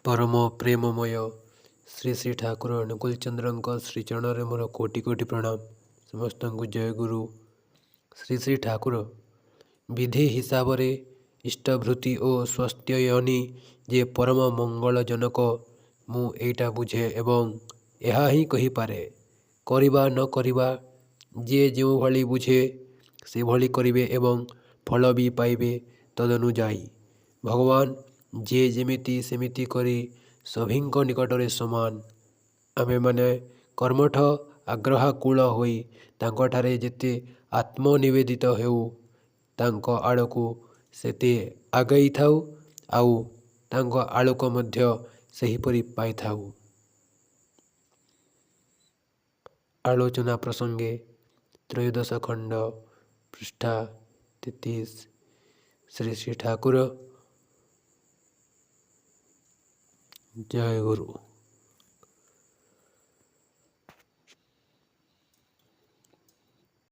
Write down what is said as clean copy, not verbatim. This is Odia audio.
ପରମ ପ୍ରେମମୟ ଶ୍ରୀ ଶ୍ରୀ ଠାକୁର ଅନୁକୂଳଚନ୍ଦ୍ରଙ୍କ ଶ୍ରୀଚରଣରେ ମୋର କୋଟି କୋଟି ପ୍ରଣାମ। ସମସ୍ତଙ୍କୁ ଜୟ ଗୁରୁ। ଶ୍ରୀ ଶ୍ରୀ ଠାକୁର ବିଧି ହିସାବରେ ଇଷ୍ଟଭୃତି ଓ ସ୍ୱସ୍ତ୍ୟୟନୀ ଯେ ପରମ ମଙ୍ଗଳଜନକ, ମୁଁ ଏଇଟା ବୁଝେ ଏବଂ ଏହା ହିଁ କହିପାରେ। କରିବା ନ କରିବା ଯିଏ ଯେଉଁଭଳି ବୁଝେ ସେଭଳି କରିବେ ଏବଂ ଫଳ ବି ପାଇବେ ତଦନୁଯାୟୀ। ଭଗବାନ ଯିଏ ଯେମିତି ସେମିତି କରି ସଭିଙ୍କ ନିକଟରେ ସମାନ। ଆମେମାନେ କର୍ମଠ, ଆଗ୍ରହାକୁଳ ହୋଇ ତାଙ୍କଠାରେ ଯେତେ ଆତ୍ମନିବେଦିତ ହେଉ, ତାଙ୍କ ଆଡ଼କୁ ସେତେ ଆଗେଇଥାଉ ଆଉ ତାଙ୍କ ଆଲୋକ ମଧ୍ୟ ସେହିପରି ପାଇଥାଉ। ଆଲୋଚନା ପ୍ରସଙ୍ଗେ ତ୍ରୟୋଦଶ ଖଣ୍ଡ, ପୃଷ୍ଠା 33। ଶ୍ରୀ ଶ୍ରୀ ଠାକୁର। ଜୟ ଗୁରୁ।